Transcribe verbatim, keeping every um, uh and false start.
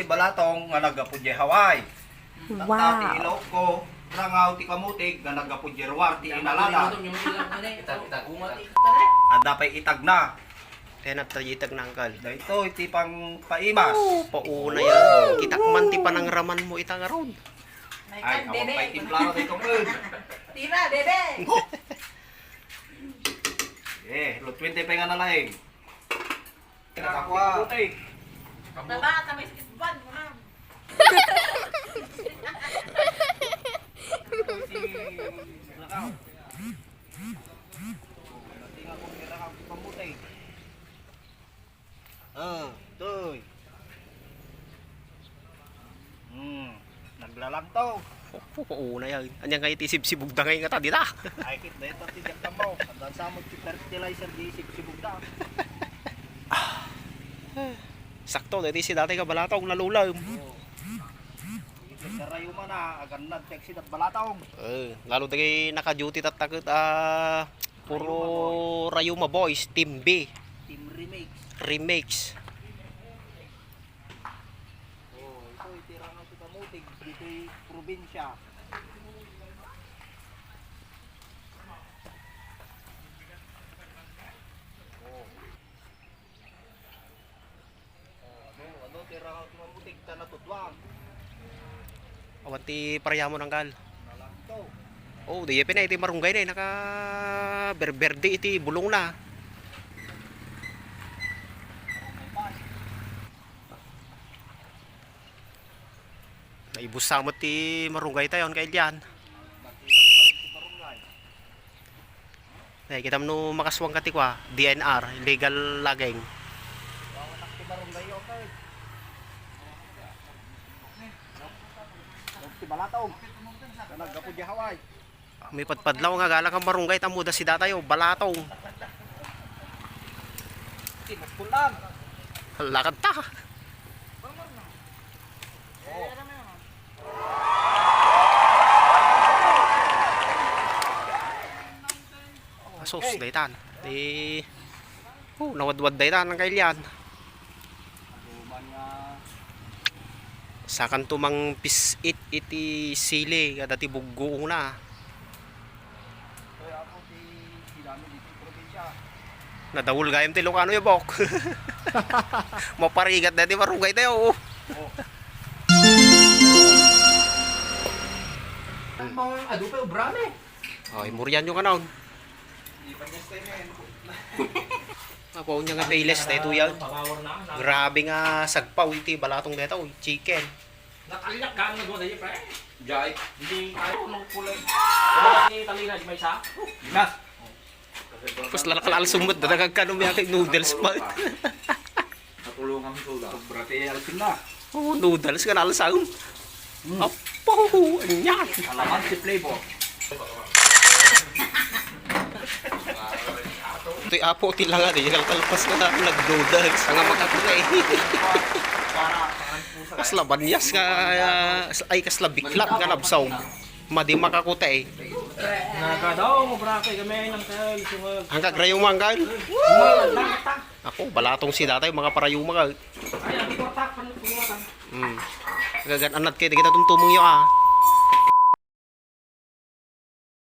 Balatong nga naggapu diay Hawaii. Tatta ti Wow. ilawko, rangaw ti kamutig nga naggapu diay Ruar ti Inalada. Itag, itag, itag. Adda pay itagna. Kaya nagtayitag na, Uncle. Daytoy ti pangpaimas. Oo, pauna yan. Kitak man ti panangraman mo ita ngarud. Ay, awan pay timplada daytoy, Uncle. Tira, dede. Eh, lot twenty pay nga nalaing. Nakakwa. Taba, tamay sakit ban, ma'am. Ah, toy. Hmm, naglalang to. Opo, pauna yan. Anya nga iti sibsibugda nga ingata, dita? Ay, kit, dahil pati diyak tamaw. Hanggang sa mo, fertilizer, di sibsibugda. Sakto, dahil si dati ka balatong, nalulam. Oo. Iti karayuma na, agannad, taxi, dat balatong. Eh, lalo dagay naka-duty tatta ket, ah, puro Rayuma boys, Team B. Team Remix. Remix. Oh, ito, iti rangaw ti kamutig, ditoy probinsya. Oh. Oh, ano, ano, ti rangaw ti mamutig, ta natudwang. Awan ti parayamon, Uncle. Nalanto. Oh, di pay na iti marunggay na, eh, naka-berberde iti bulong na. Naibus sa met ti marunggay tayo, Uncle Elian. Batingas pa rin ti marunggay. Eh, kitam no makaswang ka ti kua, D N R, illegal logging. Wawanak ti barangay, okay. Ti Balatong. Naggapu di Hawaii. May padpadlaw nga gala kang barangay, tammo da si datayo, Balatong. Ti Muskulan. Lakad ta. Oh. Asus, okay. Daytan. Di, oh, nawadwad daytan ang kailian. Aduman nga. Sakan tumang pisit iti sili, kada ti buggoong na. Oy, apo, ti, ti dami dito, probinsya. Nadawul gayam ti Ilocano, ya, Bok. Maparigat na ti marunggay tayo, oh. Oh. Ang mga adu pa, obrame. Oh, imurian nyo ka naon. Apo, unya nga payless na ito yan. Grabe nga sagpaw iti Balatong dito, chicken. Natalyak ka, ano, doon, eh, pre? Jai. Hindi, ano, nung kulay. Ano, ni Talina, di may isa? Nas. Tapos lalakal-al sumot, dadagag ka, no, may noodles pa. Natulungan mo, Soda. Sobra ti alpin na. Oo, noodles nga nalasam. Mm. Apo, anya. Alaman si flavor. Ito'y apo ti langa, di kalkalpas nga nag-noodles. Ang makakita eh. Kasla banyas nga, ah, ay, kasla biklat nga nabsaw. Madi makakuta eh. Nagadaw, mabrake kami ng kayal, sungag. Ang kagrayo mo, ang kayal? Ako, Balatong si datay, mga parayo mga. Ay, ang kwarta, pan-, pangwatan. Hmm. Gagan anad kayo, dagita tumtumong yo, ah.